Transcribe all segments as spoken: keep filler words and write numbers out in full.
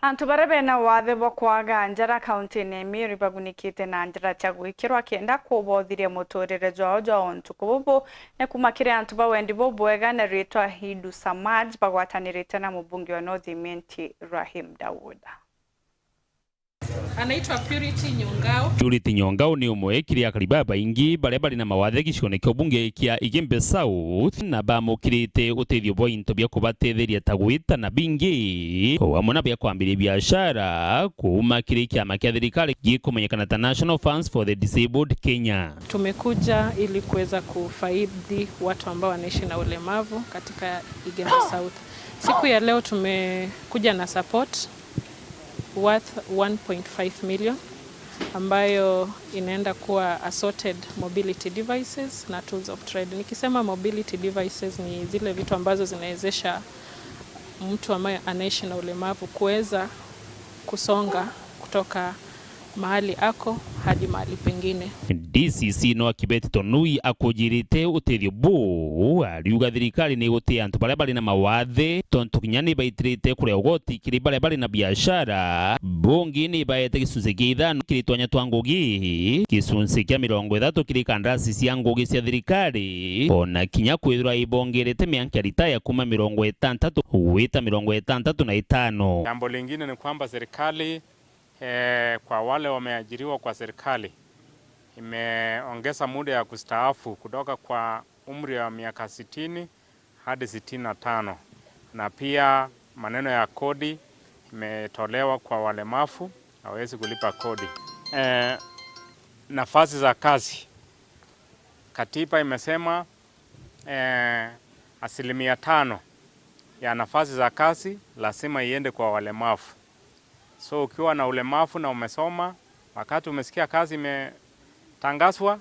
Antu baria bena wathe bwa kwaga njara kauntiine ya Meru ibagunikite na njara cia gwikirwa kenda kuboothiria muturire jwao jwa o ntuku bubu. Ni kuuma kiri antu ba wendi bubwega na riitwa Hindu Samaj bagwatanirite na mubunge wa North Imenti Rahim Dawood. Anaitwa Purity Nyongao. Purity Nyongao ni umwe kiri akari babaingi baria bari na mawathe gicione kia ubunge kia Igembe South, na bamukirite utethio bwa into bia kubatetheria ta gwita na bingi, o amwe na bia kwambiria biashara kuuma kiri kiama kia thirikari gikumenyekana ta National Funds for the Disabled Kenya. Tumekuja ili kuweza kufaidi watu ambao wanaishi na ulemavu katika Igembe South. Siku ya leo tumekuja na support worth one point five million, ambayo inaenda kuwa assorted mobility devices na tools of trade. Nikisema mobility devices, ni zile vitu ambazo zinawezesha mtu ambaye anaishi na ulemavu kuweza kusonga kutoka mahali ako hadi mahali pengine. D C C Noah Kibeti Tonui akujirite utethio buu, ariuga thirikari ni igutia antu baria bari na mawathe, tontu kinya ni baitirite kuria ugoti kiri baria bari na biashara. Bungi ni baete gicunci kia ithano kiri twanya twa ngugi, gicunci kia mirongo ithatu kiri kandarasi cia ngugi cia thirikari, ona kinya kwithirwa ibongerete mianka ya ritaya kuuma mirongo itantatu gwita mirongo itantatu na itano. Jambo lingine ni kwamba serikali, eh, kwa wale wameajiriwa kwa serikali, imeongeza muda ya kustaafu kutoka kwa umri wa miaka sitini hadi sitini na tano, na pia maneno ya kodi imetolewa kwa walemavu, hawezi kulipa kodi. Eh, nafasi za kazi, katiba imesema, eh, asilimia tano ya nafasi za kazi lazima iende kwa walemavu. So ukiwa na ulemavu na umesoma, wakati umesikia kazi imetangazwa,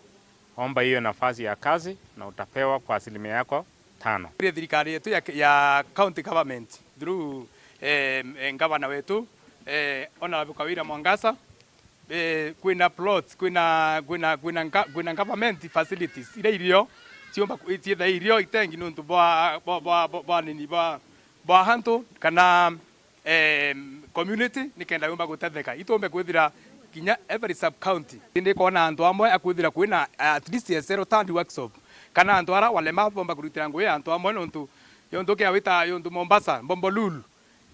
omba hiyo nafasi ya kazi na utapewa kwa asilimia yako tano. Kuri thirikari yetu ya, ya county government through, eh, eh, ngavana wetu, eh, Honorable Kawira Mwangaza, eh, kwina plots, kwina, kwina, kwina nga-, kwina government facilities iria irio ciumba ku-, ciitha irio itengi nuntu bwa, bwa, bwa, bwa, bwa nini, bwa, bwa antu kana, em, community nikenda yumba gutetheka. Itumbe kwithira kinya every sub county. Indi kwona antu amwe akwithira kwina at least a zero turn workshop, kana antu ara walemavu bomba kurutira ngui antu amwe nuntu yontu kia wita yontu Mombasa, Bombolulu.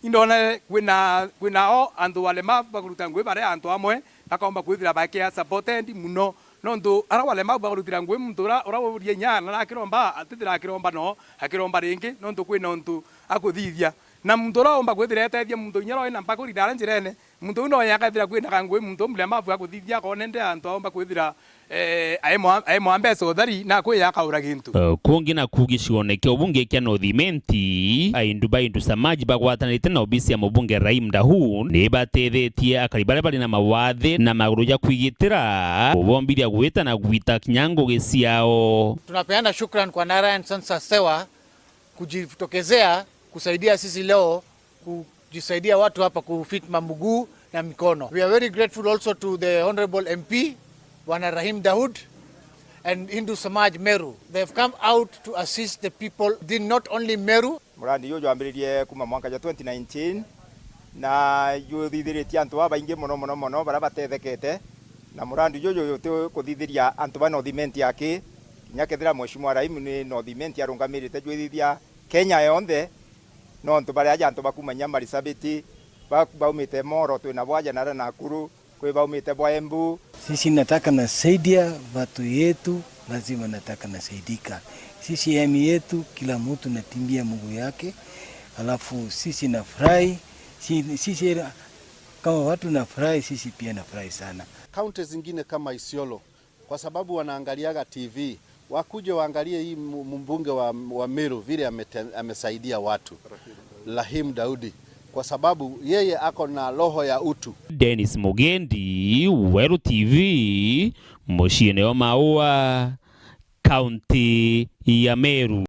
Indona kwina, kwina o antu walemavu bakuruta ngui baria antu amwe bakomba kwithira bakia supported muno. Nontu ara walemavu bakurutira ngui muntu ura, ura uria inya na akiromba, atithira akiromba no, akiromba ringi, nontu kwina untu akuthithia. Na muntu ura umba kwithira etethia muntu inya ura wina mpakuri ndara njirene, muntu uu no yakethira kwina kangui muntu umlemavu akuthithia akone ndi antu aumba kwithira, eh, aimwa, aimwa mbeca uthari na kwi akaura gintu. Eh, kungi na kugi cione kia ubunge kia North Imenti, aindu ba Indu Samaji bagwatanite na obisi ya mubunge Rahim Dahun, ni batethetie akari baria bari na mawathe na maguru ja kwigitira, kubombithia gwita na gwita kinya ngugi ciao. Tunapeana shukran kwa Narayan Sansa Sewa kujitokezea kusaidia sisi leo kujisaidia watu hapa kufit mamguu na mikono. We are very grateful also to the Honorable M P, Bwana Rahim Daud, and Hindu Samaj Meru. They have come out to assist the people within not only Meru. Murandi uyu jwambiririe kuma mwaka jwa twenty nineteen, na juthithiritie antu babaingi mono, mono, mono, baria batethekete. Na murandi juju juti kuthithiria antu ba North Imenti aki, kinya kethira Mheshimiwa Rahim ni North Imenti arungamirite, jwithithia Kenya yonthe, nontu bari aja antu ba kuma inya Marsabit, ba-, baumite Moro, twina bo aja nara Nakuru, kwi baumite bwa Embu. Sisi nataka nasaidia watu yetu, lazima nataka nasaidika. C C M yetu, kila mtu natimbia mguu yake, alafu sisi nafurahi, si-, sisi kama watu nafurahi, sisi pia nafurahi sana. Kaunti zingine kama Isiolo, kwa sababu wanaangaliaga T V, wakuje waangalie hii mu-, mbunge wa, wa Meru vile amete-, amesaidia watu, Rahim Daudi, kwa sababu yeye ako na roho ya utu. Dennis Mugendi, Weru T V, muciine wa Maua, kaunti ya Meru.